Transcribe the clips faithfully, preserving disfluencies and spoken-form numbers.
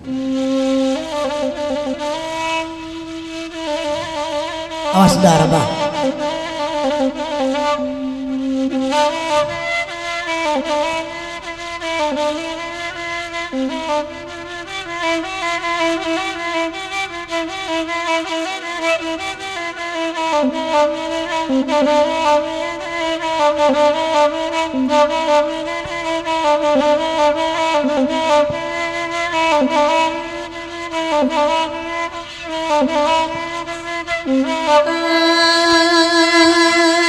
Awas, sudah, Rabah.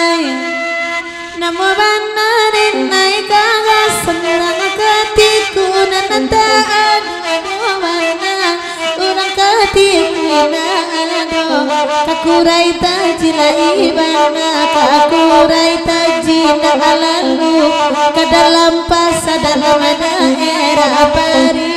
Ai, namo bana den ai, karasan urang katiku nan tak ado-ado bana. Urang katiku nan ado, kakurai taji lai bana, kakurai taji nan lalu ka dalam pasa dalam daerah Pari.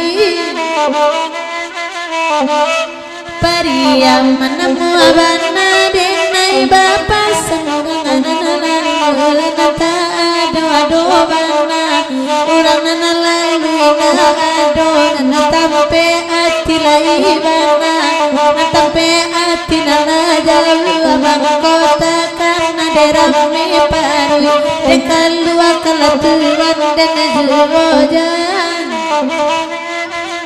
Pariaman namuah bana den ai, bapasang urang nan lalu, nan tak ado-ado bana. Urang nan lalu indak ado, nan tampek ati lai bana, nan tampek ati nan jauah mangko takana dek rami paruik, dek kalua kalatuan den juo jan.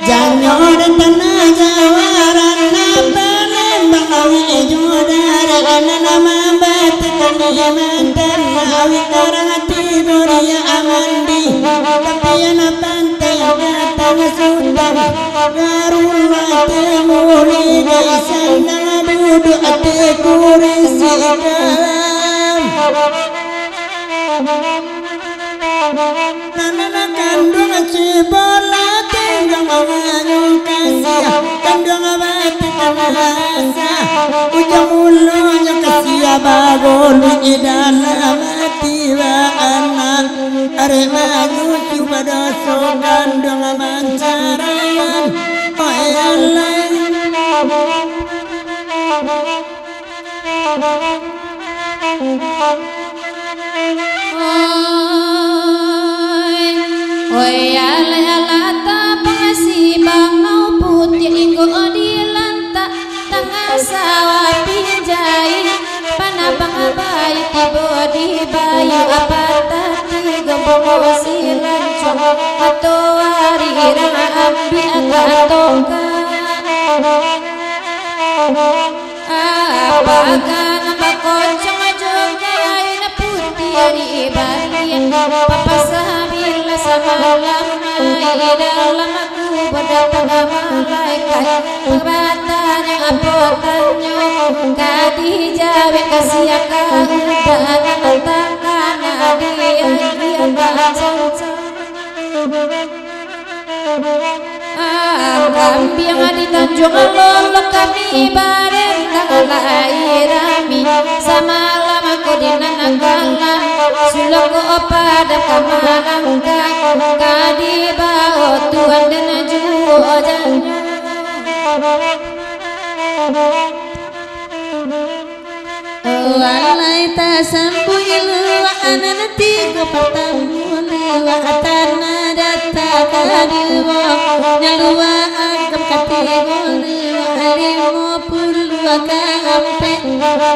Janyo di tanah Jawa, ranah Palembang, awik jo dareh nan mambatik Kalimantan, awik karang ati Muria Amandi, tapian pantai batang Sutan, Garua ati Mulia, sandang duduak ati kurisi kalam. Nan kanduang cibola tunggang mangayun kasiah, kanduang batik marasa, ujang mulunyo kasiah bagoluik dalam ati baanak. Arek manyusu badoso kanduang mancaraian, oi alah. Oi, oi, alah, alah, tabang si bangau putiah inggo dilantak tangah sawah pinjai, panabang bayu tibo di bayu, apatah tigo bungo silancuang, matoari urang ambiak ka tongka. Apakan bakocong jo kain putiah di balian, papasah bila samalam ai dalam kubua datang malaikat. Batanyo apo tanyo, ka dijawek ka sia ka uda, nan takana di agiah bacancang. Ah, kambiang di Tanjuang Lolok kami barentang lai rami. Samalam ko di nan kalam, sulok ko pada ka malangkang, ka dibao tuan den juo janyo. Walai tasambuik luak nan tigo patamu, luak Tanah Data kaduo, nan luak Agam katigo, luak limo puluah kaampek,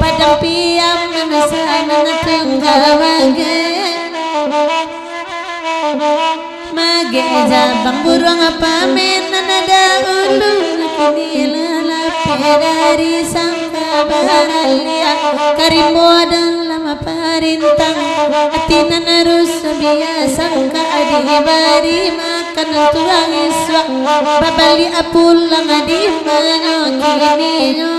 Padang Piaman sanan tungga magek. Magek jabang buruang pamenan, daulu kini lalapeh dari sangka baraliak, ka rimbo dalam parintang, ati nan rusuah biasa ka dibari makan tuang isuak, babaliak pulang di manyo kininyo.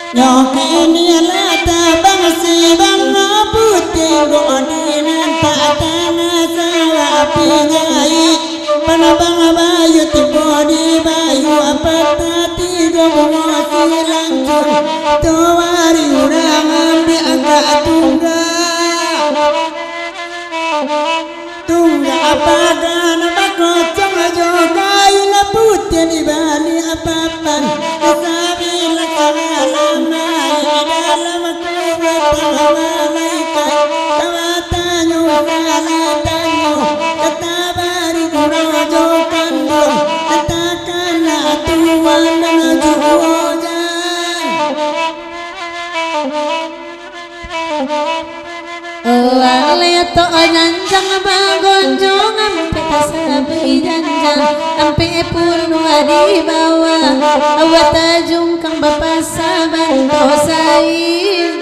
Nyo kini lah tabang si bangau putiah, go di nan patang sawa pinjai. Panabang bayu tibo di bayu, apatah tigo bungo silancuang, tu ari urang ambiak angkak tungga. Tungga apakan bakocong jo kain putiah dibaliak papan, sabilah samalam ai dalam kubua datang malaikat, ka batanyo salah tanyo, ka tabari guru Tok janjang bagonjong, ampek tasabai janjang, ampek pulo di bawah, awak tajungkang bapasa banto sai.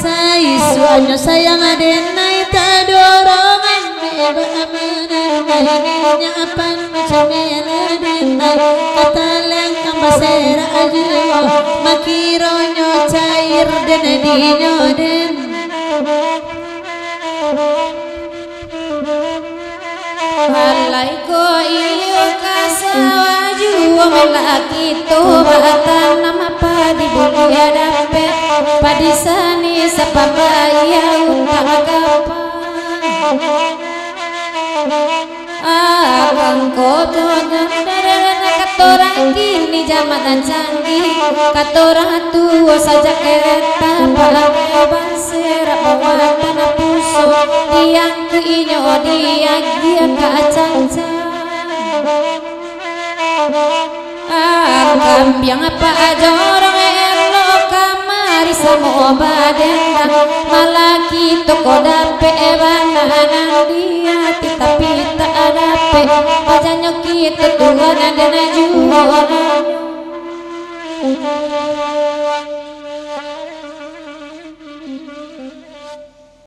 Sai suanyo sayang denai, tadorong ampek baamanah, ininya apan macam mela denai, katalangkang baserak juo, makironyo cair den dinyo den. Alai ko iyo ka sawah juo, malah kito batanam padi buliah dapek, padi sani sapambayia untuak kapan. Akang ko tu nyo, kato urang kini jaman nan canggih, kato urang tuo sajak kereta, parangai baserak, pamuatan puso, diangku inyo diagiah ka cancan. Ah, kambiang apak jorong elok kamari samo badendang, malah kito ko dapek bana nan di ati, tapi tak dapek, pajanyo kito tuan nan den juo.